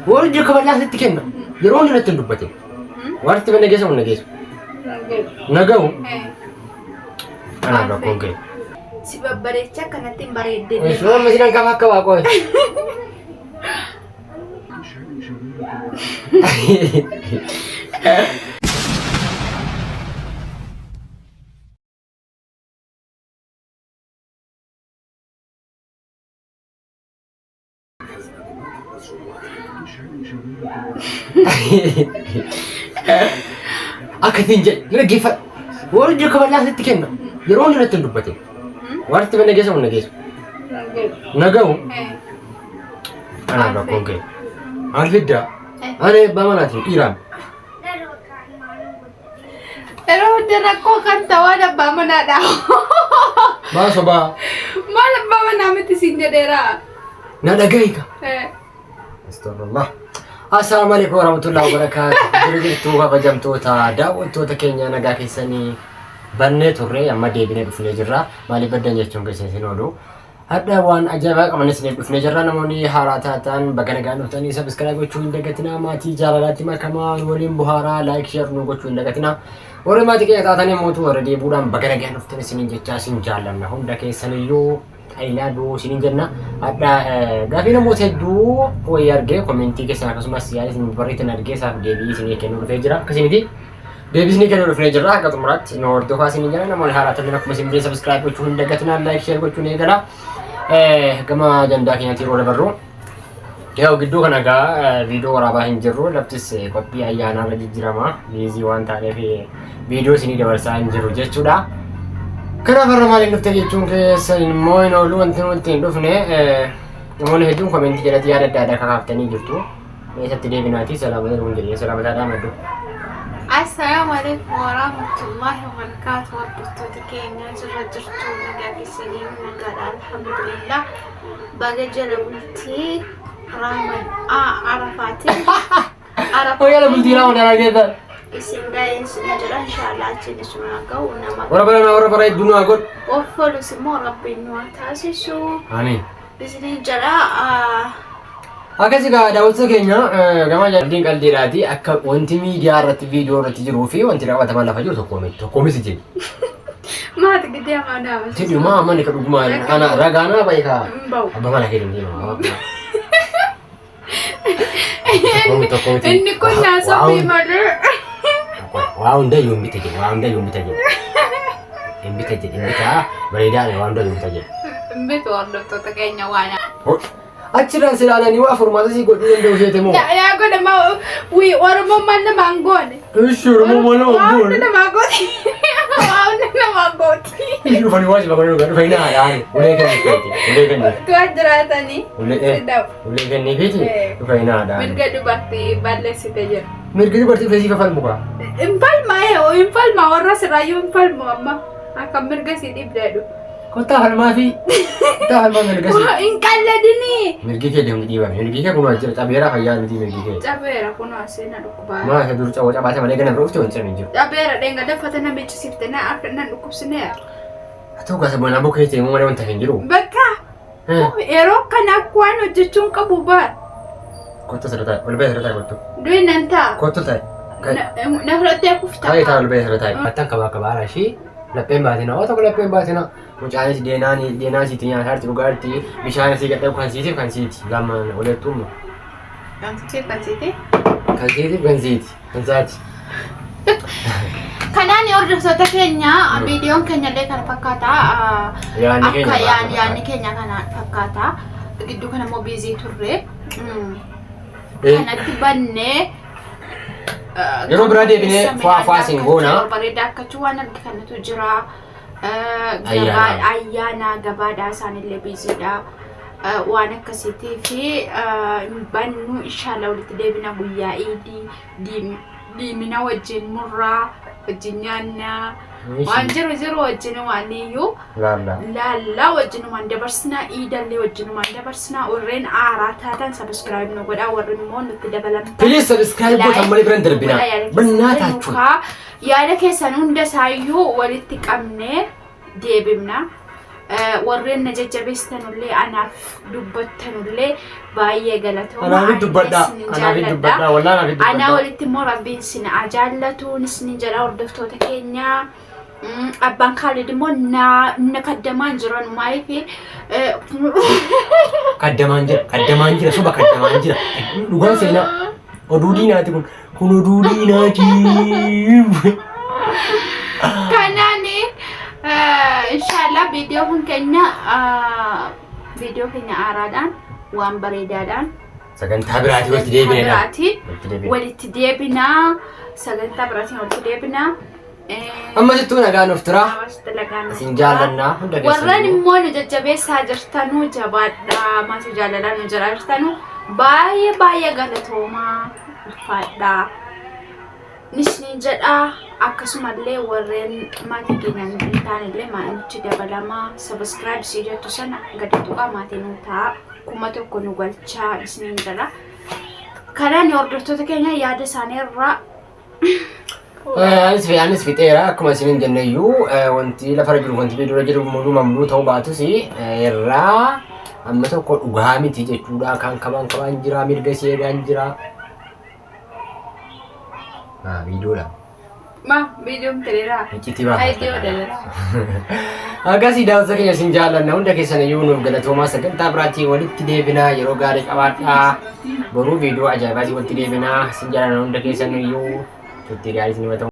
Warri jiru kaballaa sitti kenna. Yeroo hundi natti hin dubbatin. Warri itti na geessa na geessu. Na ga'u. Kanaaf rakkoon kee. Si babbareecha akkanatti hin bareedde. Suuraa amma sinan qaba akka waaqoo. Akkasiin jedhe na dhaggeeffadhu. Warri jiru kaballaa sitti kenna. Yeroo hundi natti hin dubbatin. Warri itti na geessa na geessu. Na ga'u. Kanaaf rakkoon kee. Maal fiddaa? Ani abbaa manaatiin dhiiraan. Yeroo hunda rakkoo kan ta'an abbaa manaadha. Maa sobaa? Maal abbaa manaa miti siin jedheera. Na dhaga'i ka. Astagfirullah. Assalaamu alaikum warahmatullahi wabarakatuh. Jiru jirtuu kabajamtoota daawwattoota keenya nagaa keessanii bannee turre amma deebinee dhufnee jirra. Maaliif baddan jechuun keessan isin oolu. Hadha waan ajaa'ibaa qaban isiniif dhufnee jirra. Namoonni haaraa taatan baga nagaan dhuftanii subscribe gochuu hin dagatinaa. Maatii jaalalaatti makamaa waliin buhaaraa like share nu gochuu hin dagatinaa. Warri maatii keenya taatan immoo warra deebuudhaan baga nagaan dhuftan isiniin jechaa isin jaallanna. Hunda keessaniyyuu I love you isiniin jenna. Hadha gaafii namoota hedduu wayii argee komentii keessan akkasumas yaada isin barreessan argee isaaf deebii isinii kennuu dhufee jira. Akkasii miti. Deebisnee kennuu dhufnee jirra akka xumuraatti nu hordofaa isin jira namoonni haaraa ta'an akkuma isin bira subscribe gochuu hin dagatinaa like share gochuun eegala. Gama ajandaa keenyaatti yeroo dabarru yaa'u gidduu kana egaa viidiyoo waraabaa hin jirru laftis qophii ayyaanaa irra jijjiirama biizii waan taaneef viidiyoo isinii dabarsaa hin jiru jechuudha. Kanaaf har'a maaliin dhufte jechuun keessan immoo hin oolu wanti nuti hin dhufne namoonni hedduun komentii jalatti yaada adda addaa kakaaftanii jirtu. Eessatti deebinaati salaamata nuun jedhee salaamataa dhaamadhu. Assalaamu alaikum warahmatullahi wabarakatuh. Hordoftoota keenya jirra jirtu nagaa keessanii nagaadha alhamdulillah. Baga jala bultii Raaman Arafaatiin Hoo jala bultii Raaman Arafaatiin. Isin ga'een isin jedha inshaallah achiin isin haa ga'u nama Warra bara warra bara hedduu nu haa godhu. Offolus immoo rabbiin nu haa taasisu. Amiin. Isiniin jedha. Akkasi gaa daawwattoota keenya gama qaldiin qaldiidhaati akka wanti miidiyaa irratti viidiyoo irratti jiruu fi wanti raawwatamaa lafa jiru tokko miti tokko miti jedhu. Maati gidee amaa naama. Tidhi maa amma ni ka dhugumaa ana ragaa naa bahe kaa. Hin bahu. Abbaa mana kee deemtee Tokko miti tokko miti. Inni kun naasofii malee. Waa hundayyuu hin bita jedhu waa hundayyuu hin bita jedhu. Hin bita jedhu hin bita bareedaadha waa hundayyuu hin bita jedhu. Hin bitu hordoftoota keenya waan. Achirraan si ilaalanii waa furmaata sii godhuu danda'u seete moo? Yaa godhe ma wii Oromoon maal namaan goone? Ishi Oromoo maal namaan Waa hunda goone? namaa gooti. Waa hunda namaa gooti. Ishi dhufanii waa si bakka dhufanii naa yaani ulee kenniifiti ulee kenniif Tuan jiraatanii. ulee Sidhaw. ulee kenniifiti Eh. dhufanii naa yaani. Mirga dubartii balleessite jedhu. Mirgi dubartii feesii fafalmu kaa. Hin falma ee hin falma warra siraayyuu hin falmu amma akka mirga si dhibda jedhu. Kottaa falmaa fi kottaa falmaa mirga si. Hin qalladini. Mirgi kee deemni dhiibame mirgi kee kunoo jira cabeera fayyaa miti mirgi kee. Cabeera kunoo asii na dhukkubaa. Maa isa dur caboo cabaate malee gana bira dhufte wanti hin jiru. Cabeera dheenga daffata na miiccisiifte na harka na dhukkubsineera. Haa ta'u gaasa bonaa bokee ta'e malee wanta hin jiru. Bakka yeroo kana akka waan hojjechuun qabu baar. Kottu asirra taa'i ol ba'e asirra taa'i kottu. Du'i nan ta'a. Kottu taa'i. Na fudhattee kufta. Kaa'i taa'i ol ba'e asirra taa'i. Attan kabaa kabaa ishii lapheen baatina oo tokko lapheen baatina mucaanis deenaan deenaa siiti nyaataa jirti dhugaa jirti bishaan asii gadhabu kan siitiif kan siiti lamaan olettuun Kan siitiif kan siiti. kan siitiif kan siiti kan saati. Kanaan hordoftoota keenya viidiyoon keenya illee kana fakkaata. Yaadni keenya Akka kana yaadni fakkaata. keenya kana fakkaata. Gidduu kana immoo biizii turre. Kanatti bannee. Yeroo biraa deebinee faa faa isin goona. Bareedaa akkachuu waan arge kanatu jira. Ayyaana. Ayyaana gabaadhaa isaanillee biiziidha. Waan akkasiitii fi bannu inshaalla walitti deebina guyyaa iidii diimina wajjin murraa wajjin nyaannaa waan jiru jiru wajjin waan iyyuu Laalla. laallaa wajjinumaan dabarsinaa iidallee wajjinumaan dabarsinaa warreen aaraa taatan sabiskiraayib nu godhaa warri immoo nutti dabalamtan. Please subscribe gootan malee bira hin darbinaa. Bannaa taachuun. Yaada keessan hunda isaayyuu walitti qabnee deebifna. Warreen na jajjabeessitanullee anaaf dubbattanullee baay'ee galatooma. Anaafin dubbadhaa. Isinin Anaafin jaalladha. dubbadhaa. Wallaan anaafin Anaa dubbadhaa. walitti immoo rabbiin sin haa jaallatu isinin jedha hordoftoota keenya. Abbaan Kaalid immoo na kaddamaan jiran maaliif Kaddamaan jira. Kaddamaan jira. Soba kaddamaan jira. Dhugaan seenaa. Oduu diinaati kun. Kun oduu diinaati. Kanaan inshallah viidiyoo kun keenya viidiyoo keenya haaraadhaan waan bareedaadhaan Sagantaa biraatii walitti deebinedha. biraatiin Walitti deebina. Walitti deebinaa, sagantaa biraatiin walitti deebinaa. Amma sittuu nagaan of tura. Hawaasa dalagaa nuuf Isin tura. jaallannaa hunda Warreen keessan. Immoo nu jajjabeessaa jirtanuu jabaadhaa, maatii jaalalaa nu jalaa jirtanuu baay'ee baay'ee galatoomaa, ulfaadhaa. Nisniin jedhaa, akkasumallee warreen maatii keenya hin taanellee maatichi dabalamaa, subscribe sii jettu sana gadi tuqaa, maatii nuu ta'a, 1000 nu galchaa isniin jedha. Kanaan hordoftoota keenya yaada isaanii irraa Anis fixeera. Akkuma isin jenne iyyuu wanti lafarra jiru, wanti dura jiru muluu mamluu ta'uu baatus, irraa amma tokko dhugaa miti jechuudha. Kan kabaan kabaan jira, mirga ishee eegaan jira. Viidiyoodha. Ma viidiyoon teleeraa. Iccitii baafata. Viidiyoo dalagaa. Akkasii daawwattoota keenya, isin jaallanna hunda keessan iyyuu, nuuf galatoomaa. Sagantaa biraatiin walitti deebinaa, yeroo gaarii qabaadhaa. Boruu viidiyoo ajaa'ibaatiin walitti deebinaa. Isin jaallanna hunda keessan iyyuu, turtii gaarii isin himatamu.